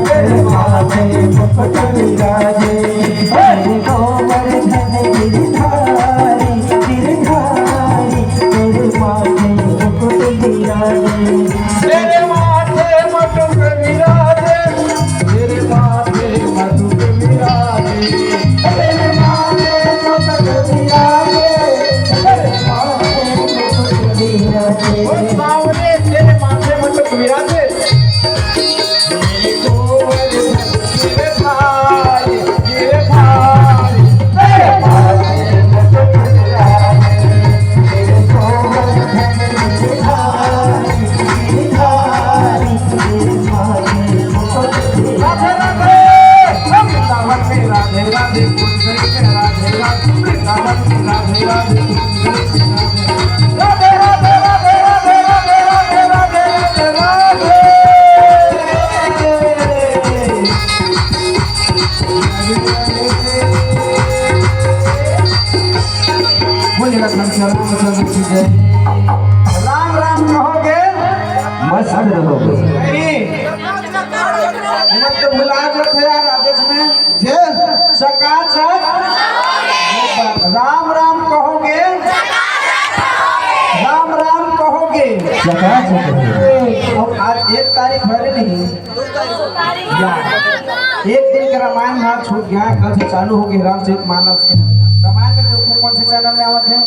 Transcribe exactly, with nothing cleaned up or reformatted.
तेरे माथे मुकुट विराजे, तेरे माथे मुकुट विराजे, तेरे माथे मुकुट विराजे, तेरे माथे मुकुट विराजे। ओ साँवरे, तेरे माथे मुकुट विराजे। बोलिए लखन श्याम रामचंद्र की जय। राम राम कहोगे, मस्त रहोगे। नहीं, मत तो भुला जाते यार, आदेश में जय। चकाचक। राम राम कहोगे, राम राम कहोगे। चकाचक। अब आज एक तारीख भरे नहीं यार, एक दिन के रामायण महाभारत छूट गया, कल से चालू हो गए रामचरित मानस के। रामायण में देखो कौन से चैनल में आवत है।